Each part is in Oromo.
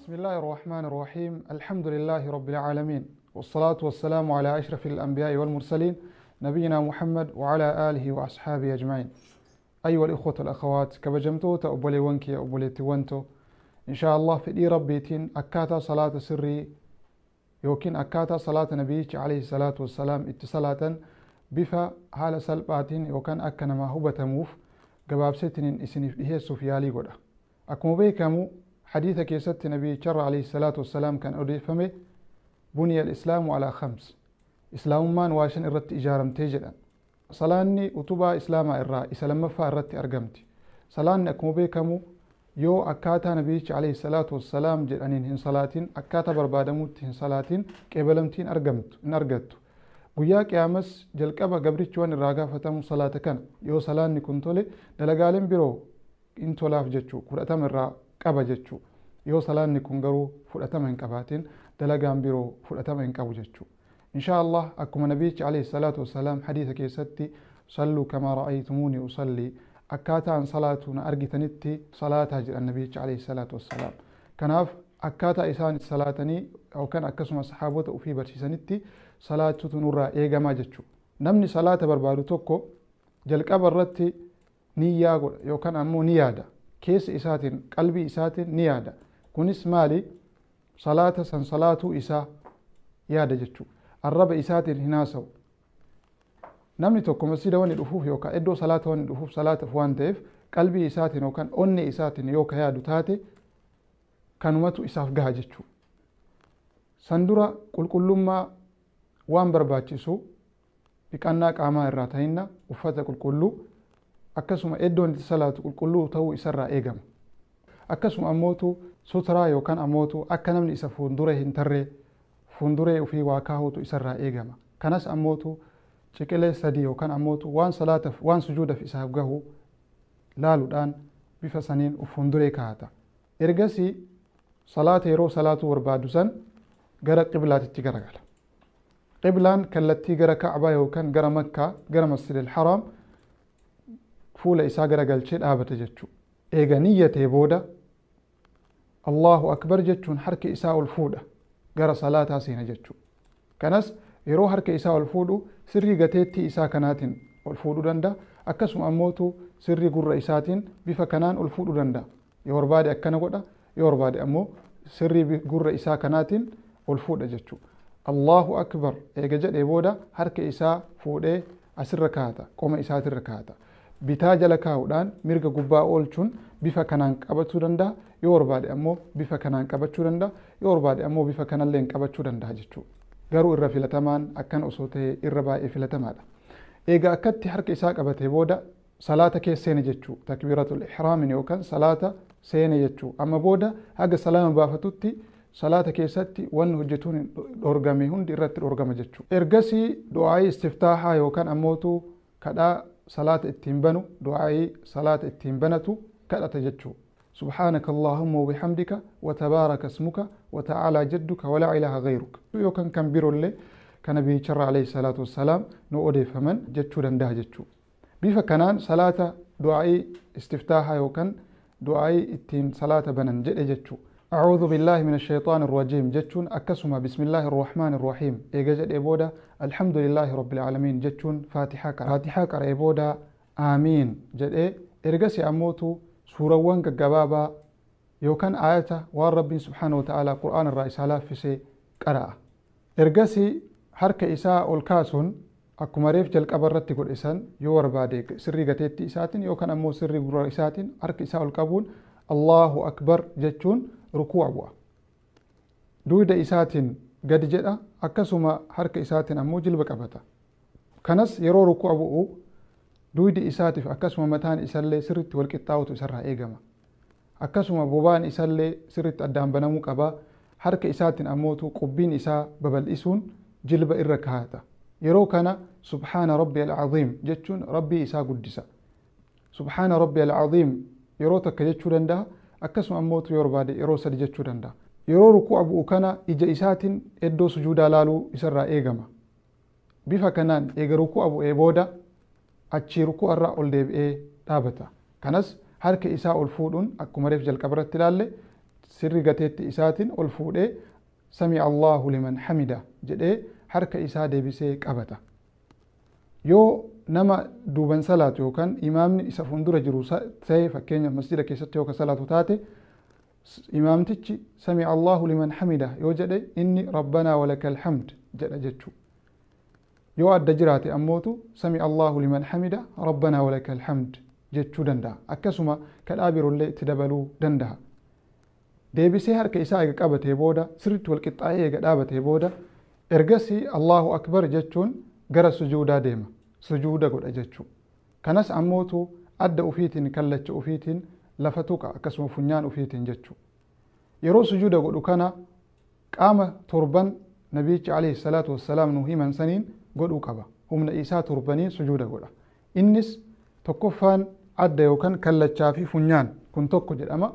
بسم الله الرحمن الرحيم. الحمد لله رب العالمين، والصلاة والسلام على أشرف الأنبياء والمرسلين، نبينا محمد وعلى آله وأصحابه أجمعين. أيها الإخوة والأخوات، كبجمتوتا أبولي أبوليتي، إن شاء الله في دي ربيتين أكاتا صلاة سري يوكين أكاتا صلاة نبيك عليه الصلاة والسلام اتصالاة بفا حال سلباتين يوكان أكنما هو بتموف gabaabseetiniin isiniif dhiheessuuf yaalii godha. Akkuma beekamu hadiisa keessatti nabiyicharra alayhi salaatu wassalaam kan odeeffame buniya al-islaamu alaa khams, islaamummaan waa shan irratti ijaaramtee jedhan. Salaanni utubaa islaamaa irraa isa lammaffaa irratti argamti. Salaanni akkuma beekamu yoo akkaataa nabiyichi alayhi salaatu wassalaam jedhaniin hin salaatin, akkaataa barbaadamutti hin salaatin, qeebalamtiin argamtu hin argattu. Guyyaa qiyaamas jalqaba gabrichi waan irraa gaafatamu salaata kana. Yoo salaanni kun tole dalagaaleen biroo hin tolaaf jechuu, fudhatama irraa qaba jechuu. Yoo salaanni kun garuu fudhatama hin qabaatin dalagaan biroo fudhatama hin qabu jechuu. Inshaa Allah akkuma nabiyichi alayhi salaatu wassalaam hadiisa keessatti salluu kamaa ra'aytumuuni usallii, akkaataan salaatu na argitanitti salaataa jedhan nabiyichi alayhi salaatu wassalaam. Kanaaf akkaataa isaan salaatanii yookaan akkasuma sahaabota ofii barsiisanitti salaatutu nurraa eegamaa jechuudha. Namni salaata barbaadu tokko jalqaba irratti niyyaa godha yookaan ammoo ni yaada. Keessa isaatiin qalbii isaatiin ni yaada. Kunis maali? Salaata san salaatuu isaa yaada jechuudha. Arraba isaatiin hin haasa'u. Namni tokko masjida wanni dhufuuf yookaan iddoo salaata wanni dhufuuf salaataaf waan ta'eef qalbii isaatiin yookaan onnee isaatiin yoo ka yaadu taate kanumatu isaaf gaha jechuudha. San dura qulqullummaa waan barbaachisu dhiqannaa qaamaa irraa ta'inna uffata qulqulluu akkasuma iddoon itti salaatu qulqulluu ta'uu isarraa eegama. Akkasuma ammootu suturaa yookaan ammootu akka namni isa fuuldura hin tarree fuulduree ofii waa kaahuutu isarraa eegama. Kanas ammootu ciqilee sadii yookaan ammootu waan salaataaf waan sujuudaaf isaaf gahu laaluudhaan bifa saniin of fuulduree kaa'ata. Ergasii salaata yeroo salaatuu barbaadu san gara qiblaatitti garagala. Qiblaan kallattii gara Ka'baa yookaan gara Makkaa gara Masjidil Haraam fuula isaa garagalchee dhaabata jechuudha. Eega niyyatee booda Allahu Akbar jechuun harka isaa ol fuudha gara salaataa seena jechuudha. Kanas yeroo harka isaa ol fuudhu sirrii gateettii isaa kanaatiin ol fuudhuu danda'a. Akkasuma ammootu sirrii gurra isaatiin bifa kanaan ol fuudhuu danda'a. Yoo barbaade akkana godha, yoo barbaade ammoo sirrii gurra isaa kanaatiin ol fuudha jechuudha. Allahu Akbar eega jedhee booda harka isaa fuudhee asirra kaa'ata, qoma isaatirra kaa'ata. Bitaa jala kaa'uudhaan mirga gubbaa oolchuun bifa kanaan qabachuu danda'a. Yoo barbaade ammoo bifa kanaan qabachuu danda'a. Yoo barbaade ammoo bifa kanalleen qabachuu danda'a jechuudha. Garuu irra filatamaan akkana osoo ta'e irra baay'ee filatamaadha. Eega akkatti harka isaa qabatee booda salaata keessa seene jechuudha. Takbiiratul ihraamin yookaan salaata seene jechuudha. Amma booda haga salaama baafatutti salaata keessatti wanni hojjetuun dhorgame hundi irratti dhorgama jechuudha. Ergasii du'aayii istiftaahaa yookaan ammootu kadhaa salaata ittiin banu, du'aayii salaata ittiin banatu kadhata jechuudha. سبحانك اللهم وبحمدك وتبارك اسمك وتعالى جدك ولا إله غيرك. يوكان كان بيرولي كان نبي شر عليه الصلاة والسلام نو أودي فمن جتشو دنده جتشو. بيفا كانان صلاة دعائي استفتاحها يوكان دعائي التين صلاة بنن جتشو. أعوذ بالله من الشيطان الرجيم جتشون أكسما بسم الله الرحمن الرحيم إيجا جد إبودا الحمد لله رب العالمين جتشون فاتحة قرأ فاتحة قرأ إبودا آمين جد إيه إرجسي أموتو suurawwan gaggabaabaa yookaan aayata waan rabbiin subhaanahu wa ta'aalaa qur'aana irraa isaa laaffisee qara'a. Ergasii harka isaa ol kaasuun akkuma reef jalqaba irratti godhe san yoo barbaade sirrii gateettii isaatiin yookaan ammoo sirrii gurra isaatiin harka isaa ol qabuun Allahu Akbar jechuun rukuu'a bu'a. Dugda isaatiin gadi jedha akkasuma harka isaatiin ammoo jilba qabata. Kanas yeroo rukuu'a bu'u dugdi isaatiif akkasuma mataan isallee sirriitti wal qixxaawutu isarraa eegama. Akkasuma bobaan isallee sirriitti addaan banamuu qaba. Harka isaatiin ammootu qubbiin isaa babal'isuun jilba irra kaa'ata. Yeroo kana subhaana rabbi al-aziim jechuun rabbii isaa guddisa. Subhaana rabbi al-aziim yeroo takka jechuu danda'a. Akkasuma ammootu yoo barbaade yeroo sadi jechuu danda'a. Yeroo rukuu'a bu'u kana ija isaatiin iddoo sujuudaa laaluu isarraa eegama. Bifa kanaan eega rukuu'a bu'ee booda achii rukuu'a irraa ol deebi'ee dhaabata. Kanas harka isaa ol fuudhuun akkuma reef jalqaba irratti ilaalle Sirri gateetti isaatiin ol fuudhee sami'a Allahu liman hamida jedhee harka isaa deebisee qabata. Yoo nama duuban salaatu yookaan imaamni isa fuuldura jiru ta'e, fakkeenyaaf masjida keessatti yoo ka salaatu taate, imaamtichi sami'a Allahu liman hamida yoo jedhe, inni rabbanaa walakal hamd jedha jechuu. Yoo adda jiraate ammootu sami'a Allahu liman hamida rabbanaa walakal hamd jechuu danda'a. Akkasuma kadhaa biroollee itti dabaluu danda'a. Deebisee harka isaa eega qabatee booda, sirriitti wal qixxaa'ee eega dhaabatee booda, ergasii Allahu akbar jechuun gara sujuudaa deema. Sujuuda godha jechuu. Kanas ammootu adda ufiitiin, kallacha ufiitiin lafa tuqa, akkasuma funyaan ufiitiin jechuu. Yeroo sujuuda godhu kana qaama torban nabiyichi alayhi salaatu wassalaam nu himan saniin godhuu qaba. Humna isaa torbaniin sujuuda godha. Innis tokkoffaan adda yookaan kallachaa fi funyaan, kun tokko jedhama.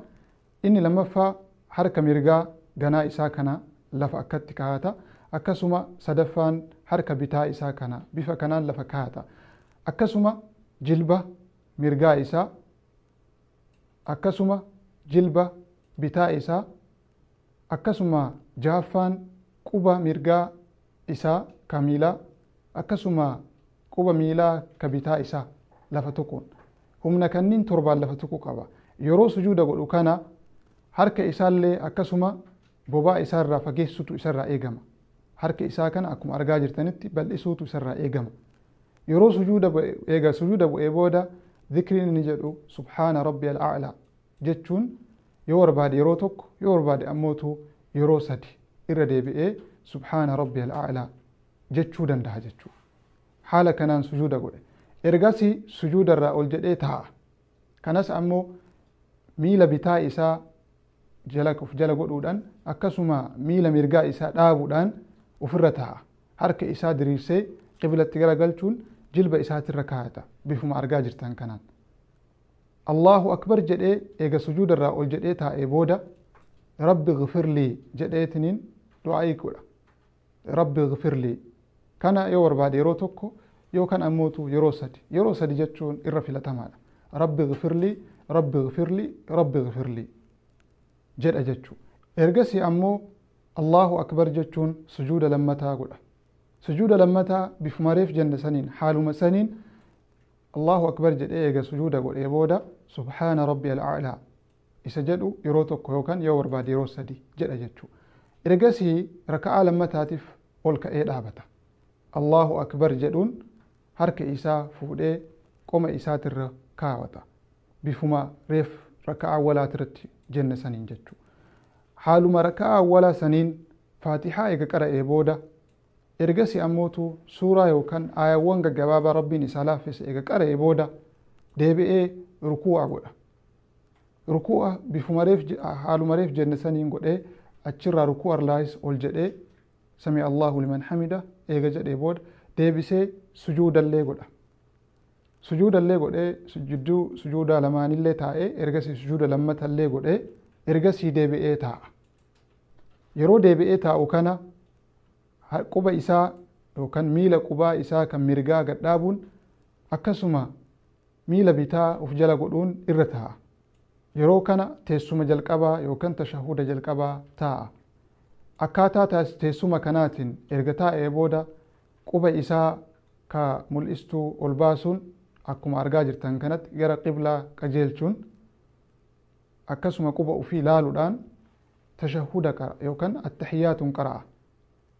Inni lammaffaa harka mirgaa ganaa isaa kana lafa akkatti kaa'ata. Akkasuma sadaffaan harka bitaa isaa kana bifa kanaan lafa kaa'ata. Akkasuma jilba mirgaa isaa, akkasuma jilba bitaa isaa, akkasuma jahaffaan quba mirgaa isaa ka miilaa, akkasuma quba miilaa ka bitaa isaa lafa tuquun, humna kanniin torbaan lafa tuquu qaba. Yeroo sujuuda godhu kana harka isaallee akkasuma bobaa isaarraa fageessutu isarraa eegama. Harka isaa kana akkuma argaa jirtanitti bal'isuutu isarraa eegama. Yeroo sujuuda eega sujuuda bu'ee booda zikriin inni jedhu subhaana rabbi al'a'laa jechuun, yoo barbaade yeroo tokko, yoo barbaade ammootu yeroo sadi irra deebi'ee subhaana rabbi al'a'laa jechuu danda'a jechuudha. Haala kanaan sujuuda godhe. Ergasii sujuudarraa ol jedhee taa'a. Kanas ammoo miila bitaa isaa jala of jala godhuudhaan, akkasuma miila mirgaa isaa dhaabuudhaan ofirra taa'a. Harka isaa diriirsee qiblatti garagalchuun jilba isaatirra kaa'ata bifuma argaa jirtan kanaan. Allahu akbar jedhee eega sujuudarraa ol jedhee taa'ee booda rabbi gfirlii jedheetiniin du'aa'ii godha. Rabbi gfirlii kana yoo barbaade yeroo tokko yookaan ammootu yeroo sadi. Yeroo sadi jechuun irra filatamaadha. Rabbi gfirlii, rabbi gfirlii, rabbi gfirlii jedha jechuu. Ergasii ammoo Allahu akbar jechuun sujuuda lammataa godha. Sujuuda lammataa bifuma reef jenne saniin, haaluma saniin Allahu akbar jedhee eega sujuuda godhee booda subhaana rabbi al'a'laa isa jedhu yeroo tokko yookaan yoo barbaade yeroo sadi jedha jechuu. Ergasii raka'aa lammataatiif ol ka'ee dhaabata. Allahu akbar jedhuun harka isaa fuudhee qoma isaatirra kaawwata. Bifuma reef raka'aa awwalaatirratti jenne saniin jechuu. Haaluma raka'aa awwalaa saniin faatihaa eega qara'ee booda, ergasii ammootu suuraa yookaan aayawwan gaggabaabaa rabbiin isaa laaffise eega qara'ee booda deebi'ee rukuu'a godha. Rukuu'a bifuma reef, haaluma reef jenne saniin godhee, achirraa rukuu'a irraayis ol jedhee sami Allahu liman hamida eega jedhee booda deebisee sujuudallee godha. Sujuudallee godhee jidduu sujuudaa lamaanillee taa'ee, ergasii sujuuda lammatallee godhee ergasii deebi'ee taa'a. Yeroo deebi'ee taa'u kana quba isaa yookaan miila qubaa isaa kan mirgaa gad dhaabuun, akkasuma miila bitaa of jala godhuun irra taa'a. Yeroo kana teessuma jalqabaa yookaan tashahuda jalqabaa taa'a. Akkaataa teessuma kanaatiin erga taa'ee booda quba isaa ka mul'istuu ol baasuun akkuma argaa jirtan kanatti gara qiblaa qajeelchuun, akkasuma quba ofii laaluudhaan tashahuda qara yookaan attahiyaatuun qara'a.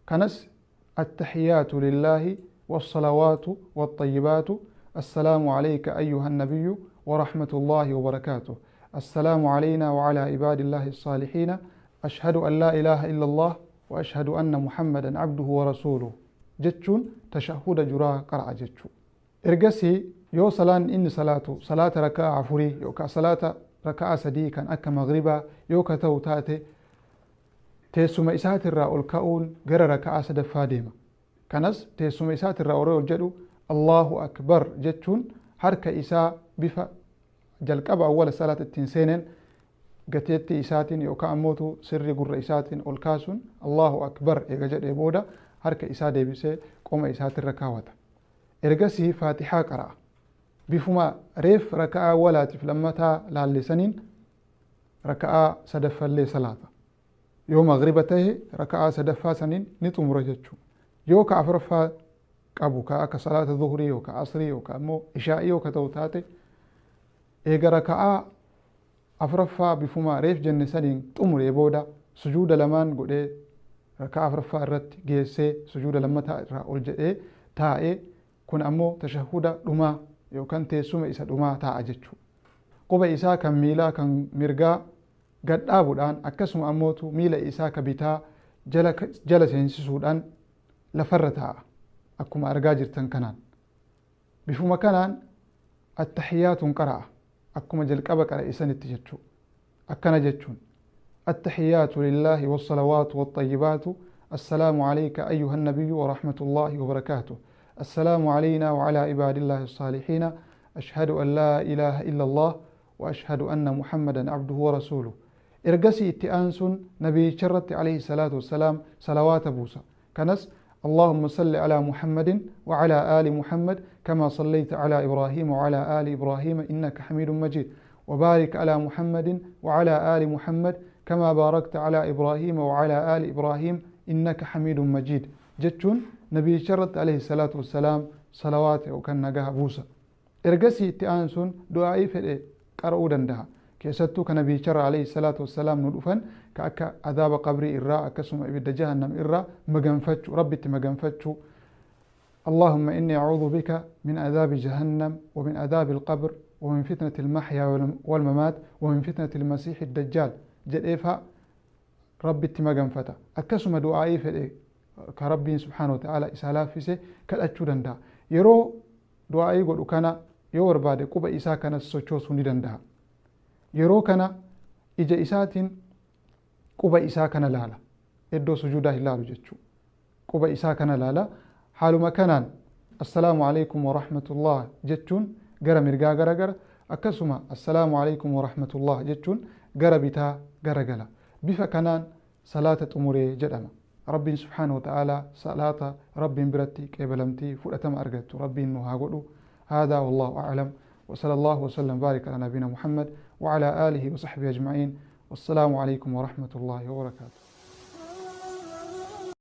Kanas attahiyaatu lillaahi wassalawaatu waxayyibaatu, assalaamu alayka ayyuha nabiyyu ورحمة الله وبركاته، السلام علينا وعلى عباد الله الصالحين، أشهد أن لا إله إلا الله وأشهد أن محمدا عبده ورسوله jechuun tashahuda duraa qara'a jechuu. Ergasii yoo salaan inni salaatu salaata raka'aa afurii yookaan salaata raka'aa sadii kan akka maghribaa yoo ka ta'u taate, teessuma isaatirraa ol ka'uun gara raka'aa sadaffaa deema. Kanas teessuma isaatirraa ol jedhu Allahu akbar jechuun harka isaa bifa jalqaba awwala salaata ittiin seeneen gateettii isaatiin yookaan ammootu sirri gurra isaatiin ol kaasuun Allahu akbar eega jedhee booda harka isaa deebisee qoma isaatirra kaawwata. Ergasii faatixaa qara'a. Bifuma reef raka'aa awwalaatiif lammataa laallisaniin Raka'aa sadaffallee salaata. Yoo magriba tahe raka'aa sadaffaa saniin ni xumura jechuu. Yoo ka afuraffaa qabu ka akka salaata zuhurii yookaan asrii yookaan immoo ishaa'ii yoo ka ta'u taate, eega raka'aa afuraffaa bifuma reef jenne saniin xumuree booda sujuuda lamaan godhee, raka'aa afuraffaa irratti geessee sujuuda lammataa irraa ol jedhee taa'ee, kun ammoo tashahuda dhumaa yookaan teessuma isa dhumaa taa'a jechuudha. Quba isaa kan miilaa kan mirgaa gad dhaabuudhaan, akkasuma ammootu miila isaa ka bitaa jala seensisuudhaan lafarra taa'a, akkuma argaa jirtan kanaan. Bifuma kanaan attahiyaatuun qara'a, akkuma jalqaba qara'e sanitti jechuudha. Akkana jechuun: التحيات لله والصلوات والطيبات، السلام عليك أيها النبي ورحمة الله وبركاته، السلام علينا وعلى عباد الله الصالحين، أشهد أن لا إله إلا الله وأشهد أن محمدا عبده ورسوله. Ergasii itti aansuun nabiyicharratti عليه الصلاة والسلام salawaata buusa. Kanas: اللهم صل على محمد وعلى آل محمد كما صليت على إبراهيم وعلى آل إبراهيم إنك حميد مجيد، وبارك على محمد وعلى آل محمد كما باركت على إبراهيم وعلى آل إبراهيم إنك حميد مجيد jechuun nabiyicharratti عليه الصلاة والسلام salawaata yookaan nagaa buusa. Ergasii itti aansuun du'aa'ii fedhe qara'uu danda'a. Keessattuu ka nabiyicharra عليه الصلاة والسلام nu dhufan, ka akka adaaba qabrii irraa akkasuma ibidda jahannam irraa maganfachuu, Rabbitti maganfachuu: اللهم إني أعوذ بك من عذاب جهنم ومن عذاب القبر ومن فتنة المحيا والممات ومن فتنة المسيح الدجال jedheefa Rabbitti maganfata. Akkasuma du'aa'ii fedhe ka Rabbiin سبحانه وتعالى isaa laaffise kadhachuu danda'a. Yeroo du'aa'ii godhu kana yoo barbaade quba isaa kanas sochoosuu ni danda'a. Yeroo kana ija isaatiin quba isaa kana laala, iddoo sujuudaa hin laalu jechuu, quba isaa kana laala. Haaluma kanaan السلام عليكم ورحمة الله jechuun gara mirgaa gara gara, akkasuma السلام عليكم ورحمة الله jechuun gara bitaa gara gala. Bifa kanaan salaata xumuree jedhama. Rabbiin سبحانه وتعالى salaata Rabbiin biratti qeebalamtii fudhatama argattu Rabbiin nu haa godhu. هذا والله أعلم، وصلى الله وسلم بارك على نبينا محمد وعلى آله وصحبه أجمعين، والسلام عليكم ورحمة الله وبركاته.